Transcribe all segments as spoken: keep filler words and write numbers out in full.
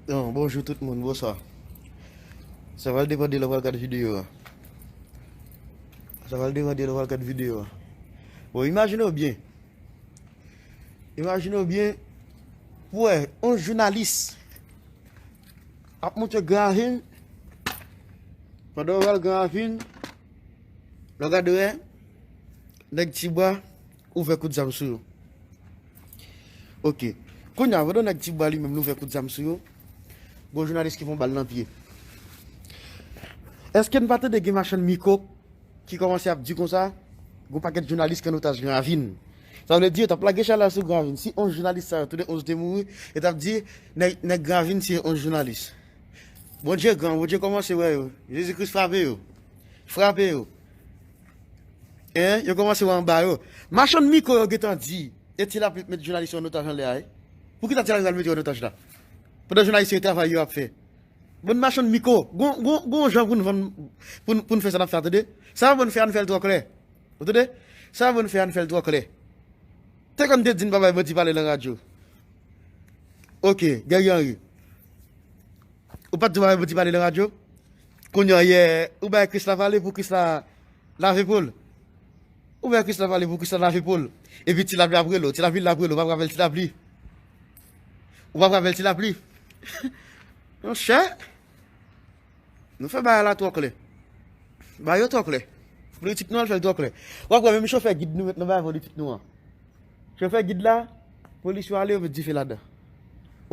Bon, bonjou tout moun, bonswa. Sa va depann de lè w pral gad videyo a. Sa va depann de lè w pral gad videyo a. Bon, imajine w byen. Imajine w byen, pou wè, yon jounalis ap monte Gran Ravin, pandan w pral Gran Ravin, lè w gade wè, nèg Tibwa ouvè kout zam sou yo. Ok. Kounye a, pandan nèg Tibwa li menm, li ouvè kout zam sou yo, gon jounalis ki pran bal nan pye. Èske n pa tande gen machann mikwo ki kòmanse ap di konsa, gon pakèt jounalis ki an otaj Gran Ravin? Sa vle di, yo t ap lage chalè sou Gran Ravin. Si onz jounalis sa yo, tou de onz te mouri, yo t ap di, nèg, nèg Gran Ravin tiye onz jounalis. Bondye gran, Bondye kòmanse wè yo. Jezi Kris frape yo. Frape yo. Hein, yo kòmanse wè anba yo. Machann mikwo yo gentan di, e Ti Lapli met jounalis yo an otaj anlè a, wi. Poukisa Ti Lapli pral mete yo an otaj la? Pandan jounalis yo travay yo ap fè. Bann machann mikwo, gon, gon, gon jan pou n vann, pou n, pou n fè sa n ap fè a, tande? Sa yo ban n fè a, n fè l twò klè. Ou tande? Sa yo ban n fè a, n fè l twò klè. Te konn te di n pa bay bandi pale nan radyo. Ok, Guerrier Henry. Ou pa t di w pa bay bandi pale nan radyo? Kounye a, yè, ou bay Krisla pale pou Krisla lave po l. Ou bay Krisla pale pou Krisla lave po l. Epi Ti Lapli ap rele w, Ti Lapli ap rele w, ou p ap rapèl Ti Lapli. Ou p ap rapèl Ti Lapli. Monchè, nou fè bagay la twò klè. Bagay yo twò klè. Politik nou al fè l twò klè. W ap wè menm chofè gid nou met nan bagay politik nou an. Chofè gid la, polis yo ale, yo met dife ladan.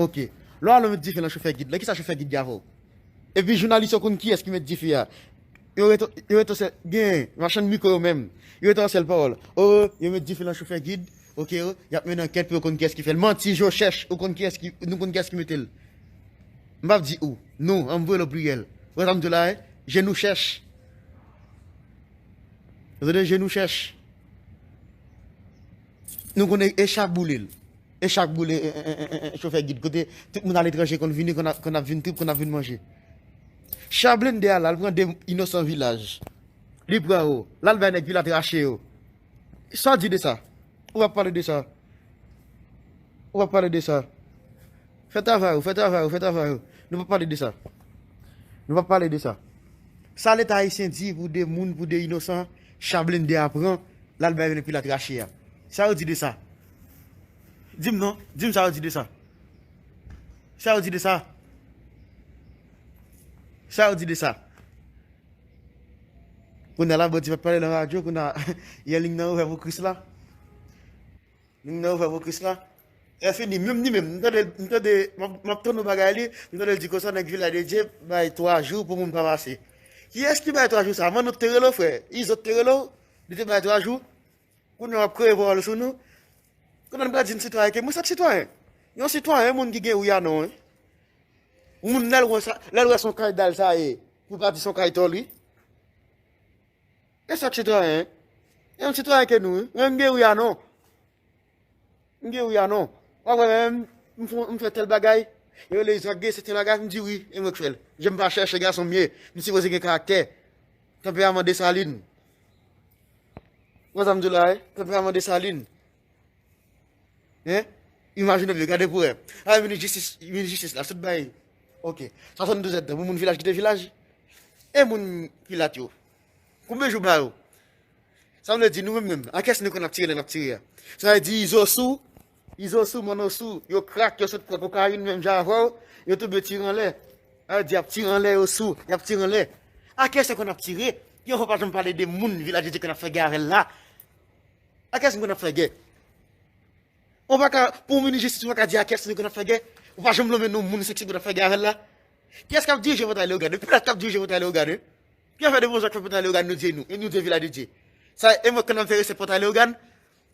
Ok. Lè w ale, yo met dife nan chofè gid la. Kisa chofè gid gen avè w? Epi jounalis yo konn kiyès ki met dife a. Yo rete, yo rete sèl, gen machann mikwo yo menm. Yo rete an sèl pawòl. O, yo met dife nan chofè gid. Ok, o, y ap mennen ankèt pou yo konn kiyès ki fè l. Manti, je cherche, ou konn kiyès ki, nou konn kiyès ki mete l. M p ap di ou. Nou, an m voye l o pliyèl. Ou wè sa m di w la, e? Je nous cherche. Ou tande, je nous cherche. Nou konnen e chak boule l. E chak boule, e, e, e, e, e, chofè gid. Kote tout moun aletranje konn vini, konn ap, konn ap vin trip, konn ap vin manje. Cha blende a la, l pran de inosan vilaj. Li pran yo. L al bay nèg vilaj rache yo. Sa w di de sa? Ou p ap pale de sa. Ou p ap pale de sa. Fè travay ou, fè travay ou, fè travay ou. Nou p ap pale de sa. Nou p ap pale de sa. Sa Leta ayisyen di pou de moun, pou de inosan, cha blende a pran, l al bay yo nan vilaj rache a. Sa yo di de sa? Di m non, di m sa yo di de sa. Sa yo di de sa? Sa yo di de sa? Kounye a la, bandi pa t pale nan radyo, kounye a, yè liy nan ouvè pou Krisla. Liy nan ouvè pou Krisla. E fini, menm li menm, m tande, m tande, m ap, m ap tann yon bagay li, m tande l di konsa, nèg Vilaj de Dye bay twa jou pou moun pa pase. Kiyès ki bay twa jou sa? Manno te rele w, frè? Izo te rele w? Li te bay twa jou? Kounye a w ap kreye pawòl sou nou? Kounye a n pral di n sitwayen ke mwen, se yon sitwayen. Yon sitwayen, moun ki gen wi a non, wi. Moun lè l wè sa, lè l wè se yon kay dal sa ye, pou pa di se yon kay tòl, wi. E sa k sitwayen? E yon sitwayen ke nou, wi. Mwen m gen wi a non. M gen wi a non. W ap wè menm, m fè, m fè tèl bagay. Yo rele Izo ap gen sèten bagay, m di wi, e mwen k fè l. Je m pa chèche gason m ye, m sipoze gen karaktè. Tanperaman Desalin. Wè sa m di w la, wi? Tanperaman Desalin. Hein? Imajine w byen, gade pou wè. A, minis jistis, minis jistis la, sot bay. Ok. Swasanndouz èdtan pou moun Vilaj kite Vilaj. E moun Pilat yo? Konbyen jou ba yo? Sa vle di nou menm menm, a kiyès nou konn ap tire lè n ap tire a? Sa vle di Izo sou, Izo sou, Manno sou, yo krak, yo sot pran kokayin menm jan avè w, yo tonbe tire anlè. Sa vle di y ap tire anlè, yo sou, y ap tire anlè. A kiyès yo konn ap tire? Yon fwa pa janm pale de moun Vilaj de Dye konn ap fè gè avè l la. A kiyès nou konn ap fè gè? Ou pa ka, pou yon minis jistis, ou pa ka di a kiyès nou konn ap fè gè? Ou pa janm nonmen non moun seksi konn ap fè gè avè l la? Kiyès k ap dirije Pòtay Leyogàn? Pilat k ap dirije Pòtay Leyogàn, wi. Ki afè de bonjwa k fè Pòtay Leyogàn, nou di e nou, e nou di e Vilaj de Dye? Sa, e mwen k konn al fè resèt Pòtay Leyogàn?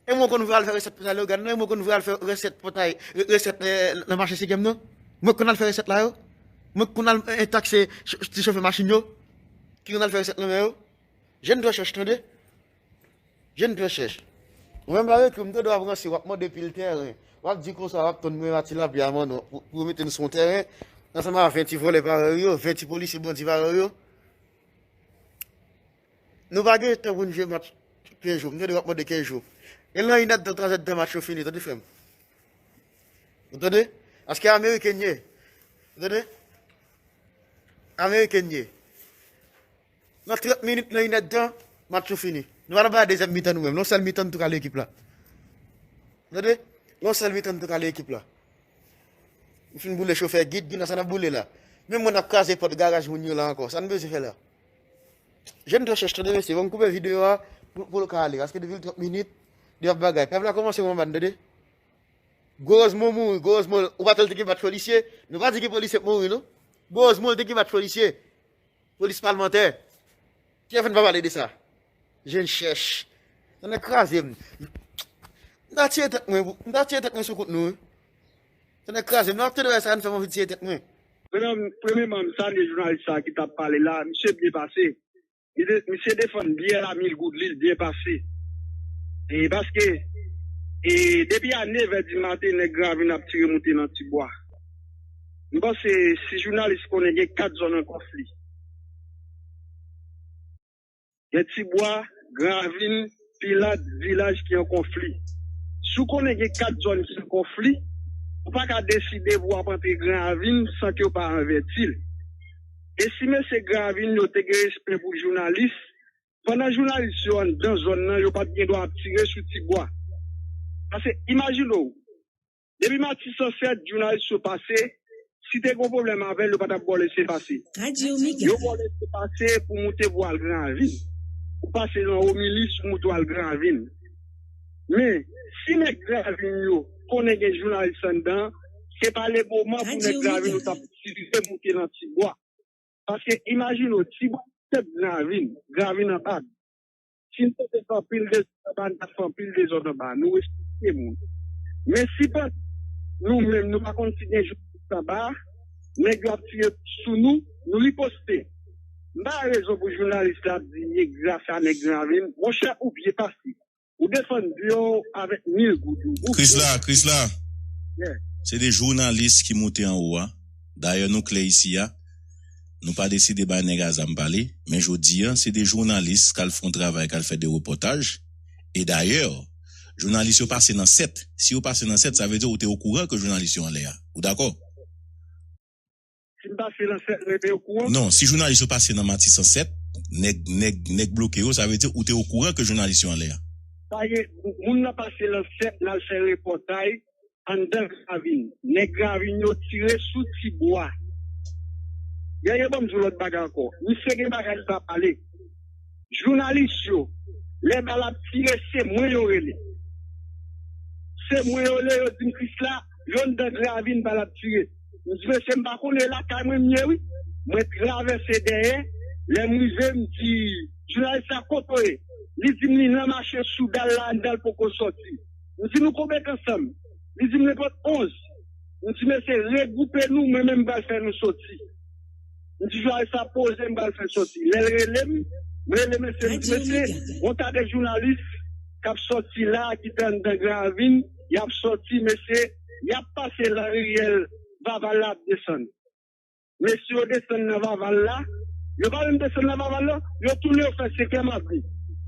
E mwen konn voye al fè resèt Pòtay Leyogàn, non? E mwen konn voye al fè resèt Pòtay, re-, resèt, eh, nan mache Senkyèm, non? Mwen k konn al fè resèt la yo? Mwen k konn al, eh, takse ch-, ti chofè machin yo? Ki konn al fè resèt nan men yo? Jèn twò chèch, tande. Jèn twò chèch. Ou menm pa ekri, m tande w ap ranse, w ap mande pil tèren. W ap di konsa, w ap tann mwen Mati Lapli a Manno pou, pou yo mete n sou yon tèren, ansanm a ven ti vòlè parèy ou yo, ven ti polisye bandi parèy ou yo. Nou pa gen tan pou n jwe match kenz jou. M tande w ap mande kenz jou. E nan inèdtan, twazèdtan match yo fini, tande frè m. Ou tande? Paske ameriken ye. Tande? Ameriken ye. Nan trant minit, nan inèdtan, match yo fini. Nou pa nan bay dezyèm mitan nou menm. Yon sèl mitan nou tou kale ekip la. Tande? Yon sèl mitan nou tou kale ekip la. Nou fin boule chofè gid, gid nan sa n ap boule la. Menm mwen n ap kraze pòt garaj moun yo la ankò. Sa n bezwen fè la? Jèn trè chèch, tande mesye, ban m koupe videyo a pou, pou l ka ale. Paske depi l trant minit, li ap bagay. Pèp la kòmanse manman n, tande? Gwo Rozmo mouri, Gwo Rozmo, ou pa tande ki bat polisye? Nou pa di ki polisye mouri, non. Gwo Rozmo te ki bat polisye. Polis palmantè. Kiyès fè n pa pale de sa? Jèn chèch. Sa nan kraze m. M ta tiye tèt mwen, m ta tiye tèt mwen sou kont nou, wi. Sa nan kraze m. Nan ap tande sa, n fè m anvi tiye tèt mwen. Premyèman, premyèman, m salye jounalis sa ki t ap pale la. Misye byen pase. Li de-, misye defann byen la mil goud li, l byen pase. E paske, e depi a nevè di maten, nèg Gravin ap tire moute nan Tibwa. M panse si jounalis konnen gen kat zòn an konfli. Gen Tibwa, Gravin, Pilat, vilaj ki an konfli. Si w konnen gen kat zòn ki an konfli, ou pa ka deside pou w ap antre Gravin san ke w pa avèti l. E si mesye Gravin yo te gen respè pou jounalis, pandan jounalis yo anndan zòn nan, yo pa t gen dwa ap tire sou Tibwa. Paske, imajine w, depi Matisan sèt, jounalis yo pase, si te gen pwoblèm avè l, yo pa t ap ba w lese pase. Yo ba w lese pase pou moute pou al Gravin. Ou pase nan Omilis, ou moute w al Gravin. Men, si nèg Gravin yo konnen gen jounalis anndan, se pa le moman pou nèg Gravin yo t ap tire moute nan Tibwa. Paske imajine w, Tibwa se tèt Gravin, Gravin anba. Si n te fè anpil dezòd anba, n t ap fè anpil dezòd anba. Nou respekte moun. Men si pandan nou menm, nou pa konn si gen jounalis anba, nèg yo ap tire sou nou, nou riposte. M pa wè rezon pou jounalis la ap di e gras a nèg Gravin. Monchè, ou byen pase. Ou defann byen w avèk mil goud ou. Krisla, Krisla. Yeah. Se de jounalis ki moute anwo a. Dayè, nou klè isi a. Nou pa deside bay nèg a zam pale, men jodi a, se de jounalis k al fè yon travay, k al fè de repòtaj. E dayè, jounalis yo pase nan sèt. Si yo pase nan sèt, sa vle di ou te okouran ke jounalis yo anlè a. Ou dakò? Si m pase nan sèt, mwen te okouran? Non, si jounalis yo pase nan Matisan sèt, nèg, nèg, nèg bloke yo, sa vle di ou te okouran ke jounalis yo anlè a. Pa gen, moun nan pase nan sèt, l al fè repòtaj anndan Gravin. Nèg Gravin yo tire sou Tibwa. Dènye ban m di w lòt bagay ankò. Misye gen bagay li pa pale. Jounalis yo, lè bal ap tire, se mwen yo rele. Se mwen yo rele, yo di m, Krisla, yo anndan Gravin, bal ap tire. M di, mesye, m pa konnen, lakay mwen m ye, wi. Mwen travèse dèyè. Lè m rive, m di, jounalis la, kote w ye? Li di m li nan mache sou dal la, anndan l poko sòti. M di, nou konbyen k ansanm? Li di m nenpòt onz. M di, mesye, regwoupe nou, mwen menm m pral fè nou sòti. M di, jounalis la poze, m pral fè sòti. Lè l rele m, m rele mesye, m di, mesye, gon ta de jounalis k ap sòti la, ki te anndan Gravin, y ap sòti, mesye, y ap pase laryèl Vaval la ap desann. Mesye yo desann nan Vaval la. Yo pa menm desann nan Vaval la. Yo tounen yo fè Senkèm Avni.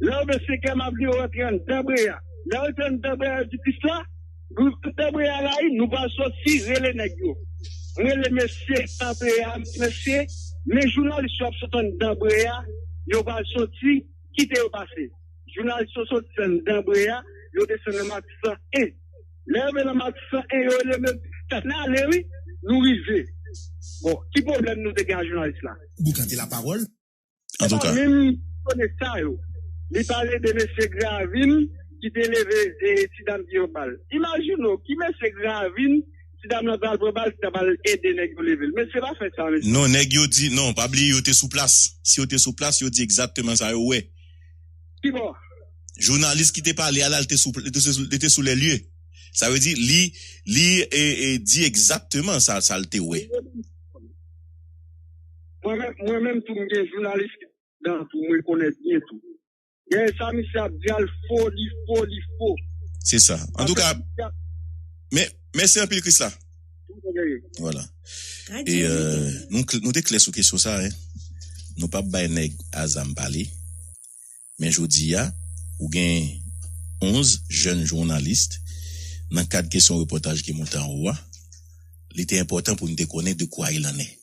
Lè yo fè Senkèm Avni, yo rantre anndan Breya. Lè yo rantre anndan Breya, yo di, Krisla, nou anndan Breya la, wi, nou pral sòti, rele nèg yo. M rele mesye k antre a, m di, mesye, men jounalis yo ap sot anndan Breya, yo pral sòti, kite yo pase. Jounalis yo soti anndan Breya, yo desann nan Matisan en. Lè yo rive nan Matisan en, yo rele m, yo di, n ale wi, nou rive. Bon, ki pwoblèm nou te gen ak jounalis la? Boukante lapawòl. Antouka. Se pa menm konnen sa yo. Li pale de mesye Gravin ki te leve e ti dam ki yo bal. Imajine w, ki mesye Gravin, ti dam nan pral pran bal, ti dam al ede nèg yo leve l. Mesye pa fè sa, mesye. Non, nèg yo di, non, pa bliye yo te sou plas. Si yo te sou plas, yo di egzakteman sa yo wè. Ki bò? Jounalis ki te pale a la, li te sou, li te sou, li te sou lè lye. Sa vle di, li, li e, e, di egzakteman sa, sa l te wè. Mwen menm, mwen menm tou, m gen jounalis ki dan tou, mwen konèt byen tou. Gen sa misye ap di a, l fo, li fo, li fo. Se sa. Antouka, men, mèsi anpil, Krisla. Vwala. E, euh, nou, nou te klè sou kesyon sa, hein. Nou p ap bay nèg a zam pale. Men jodi a, ou gen onz jèn jounalis nan kad kesyon repòtaj ki moute anwo a. Li te enpòtan pou n te konnen de quoi il en est.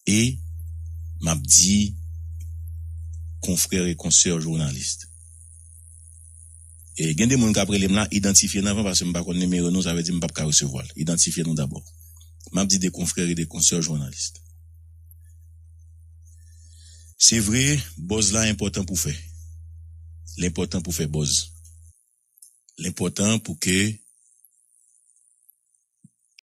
E m ap di konfrè e konsè jounalis. E gen de moun k ap rele m la, idantifye n avan, paske m pa konn nimewo nou, sa vle di m p ap ka resevwa l. Idantifye nou dabò. M ap di de konfrè e de konsè jounalis. Se vre, buzz la enpòtan pou fè. L enpòtan pou fè buzz. L enpòtan pou ke